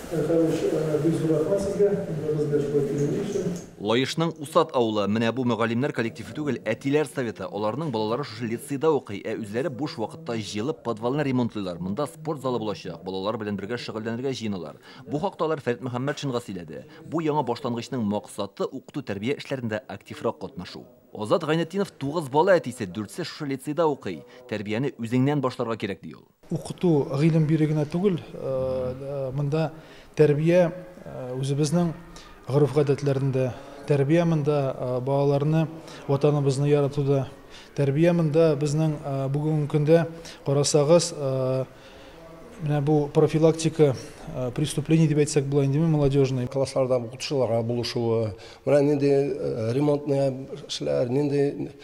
Бик зур рәхмәт сезгә, безгә шулай килүе өчен. Лаешның Усад авылы менә бу мөгаллимнәр коллективы түгел, әтиләр советы. Аларның балалары шушы лицейда укый, ә үзләре буш вакытта җыелып подвалны ремонтлыйлар. Монда спорт залы булачак, балалар белән бергә шөгыльләнергә җыеналар. Бу хакта алар Фәрит Мөхәммәтшинга сөйләде. Бу яңа башлангычның максаты укыту-тәрбия эшләрендә активрак катнашу. Азат Гайнетдинов 9 бала әтисе, 4-се шушы лицейда укый. Тәрбияне үзеңнән башларга кирәк, ди ул. Укыту гыйлем бирү генә түгел, монда тәрбия үзебезнең гореф-гадәтләрендә, тәрбия монда балаларны, ватаныбызны яратуда, тәрбия монда безнең бүгенге көндә карасагыз, менә бу профилактика преступлений дип әйтсәк була инде, молодежный. Классларда укытучыларга булышуы, менә нинди ремонтный эшләр, нинди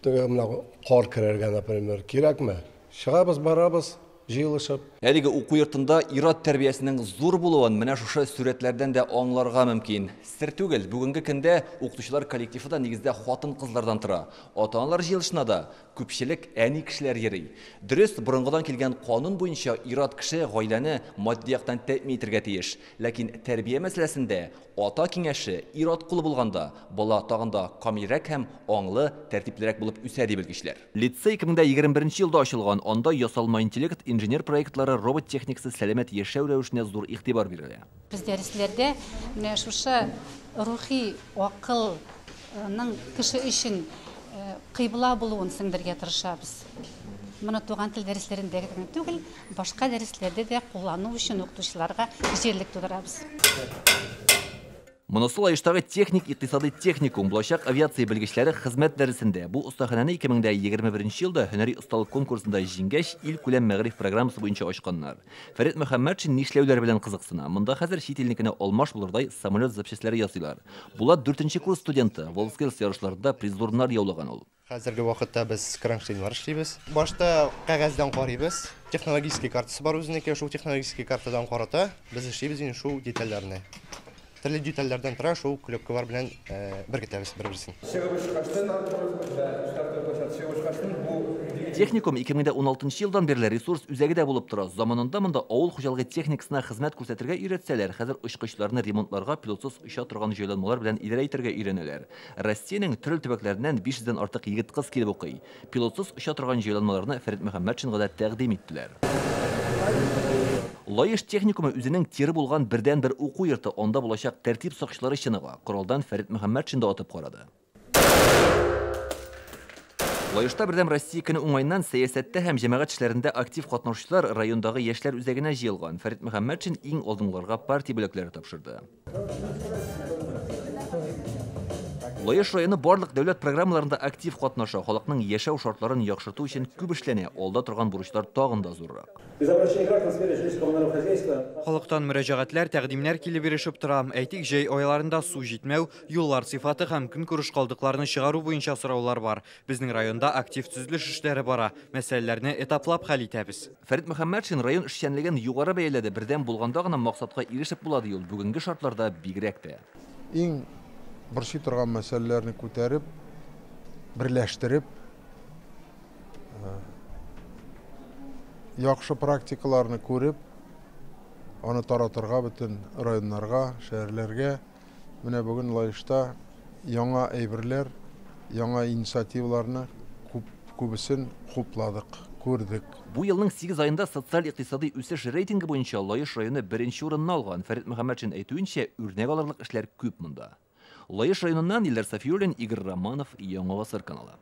менә кар керергә, например, кирәкме? Чыгабыз, барабыз, җыелышып. Әлеге уку йортында ир-ат тәрбиясенең зур булуын менә шушы сурәтләрдән дә аңларга мөмкин. Сер түгел, бүгенге көндә укытучылар коллективы да нигездә хатын-кызлардан тора. Ата-аналар җыелышына да күпчелек әни кешеләр йөри. Дөрес, борынгыдан килгән канун буенча ир-ат кеше гаиләне матди яктан тәэмин итәргә тиеш. Ләкин тәрбия мәсьәләсендә ата киңәше ир-ат кулы булганда бала тагын да камилрәк һәм аңлы, тәртиплерәк булып үсә, ди белгечләр. Лицей 2021 елда ачылган. Анда ясалма интеллект, инженер проектлары, робот техникасы, сәламәт яшәү рәвешенә зур игътибар бирелә. Без дәресләрдә менә шушы рухи акылның кеше өчен кыйбла булуын сеңдерергә тырышабыз. Моны туган тел дәресләрендә генә түгел, башка дәресләрдә дә куллану өчен укытучыларга җирлек тудырабыз. Монысы Лаештагы техник икътисадый техникум булачак авиация белгечләре хезмәт дәресендә. Бу остаханәне 2021 елда һөнәри осталык конкурсында җиңгәч, ил күләм мәгариф программасы буенча ачканнар. Фәрит Мөхәммәтшин нишләүләр белән кызыксына. Монда хәзер чит илнекенә алмаш булырдай самолет запчастьләре ясыйлар. Булат 4нче курс студенты, WorldSkills ярышларында призлы урыннар яулаган ул. Хәзерге вакытта без кронштейннар эшлибез. Башта кәгазьдән карыйбыз. Технологический картасы бар үзенеке, шул технологический картадан карата без эшлибез инде шул детальләрне. Төрле детальләрдән тора, шул клепкалар белән беркетәбез бер-берсен. Техникум 2016 елдан бирле ресурс үзәге дә булып тора. Заманында монда авыл хуҗалыгы техникасына хезмәт күрсәтергә өйрәтсәләр, хәзер очкычларны ремонтларга, пилотсыз оча торган җайланмалар белән идарә итәргә өйрәнәләр. Россиянең төрле төбәкләреннән 500дән артык егет-кыз килеп укый. Пилотсыз оча торган җайланмаларны Фәрит Мөхәммәтшинга да тәкъдим иттеләр. Лаеш техникумы үзенең тиры булган бердән-бер уку йорты, анда булачак тәртип сакчылары чыныга. Коралдан Фәрит Мөхәммәтшин да атып карады. Лаешта Бердәм Россия көне уңаеннан сәясәттә һәм җәмәгать эшләрендә актив катнашучылар райондагы яшьләр үзәгенә җыелган. Фәрит Мөхәммәтшин иң алдынгыларга партия бүләкләре тапшырды. Лаеш районы барлык дәүләт программаларында актив катнаша, халыкның яшәү шартларын яхшырту өчен күп эшләнә, алда торган бурычлар тагын да зуррак. Халыктан мөрәҗәгатьләр, тәкъдимнәр килеп ирешеп тора. Әйтик, җәй айларында су җитмәү, юллар сыйфаты һәм көнкүреш калдыкларны чыгару буенча сораулар бар. Безнең районда актив төзелеш эшләре бара. Мәсьәләләрне этаплап хәл итәбез. Фәрит Мөхәммәтшин район эшчәнлеген югары бәяләде. Бердәм булганда гына максатка ирешеп була, ди ул. Бүгенге шартларда бигрәк тә. Иң борчый торган мәсьәләләрне күтәреп, берләштереп, яхшы практикаларны күреп, аны таратырга бөтен районнарга, шәһәрләргә. Менә бүген Лаешта яңа әйберләр, яңа инициативаларны күбесен хупладык, күрдек. Бу елның 8 аенда социаль-икътисадый үсеш рейтингы буенча Лаеш районы беренче урынны алган. Фәрит Мөхәммәтшин әйтүенчә, үрнәк алырлык эшләр күп монда. Лаеш районыннан Илдар Сафиуллин, Игорь Романов, Яңа Гасыр каналы.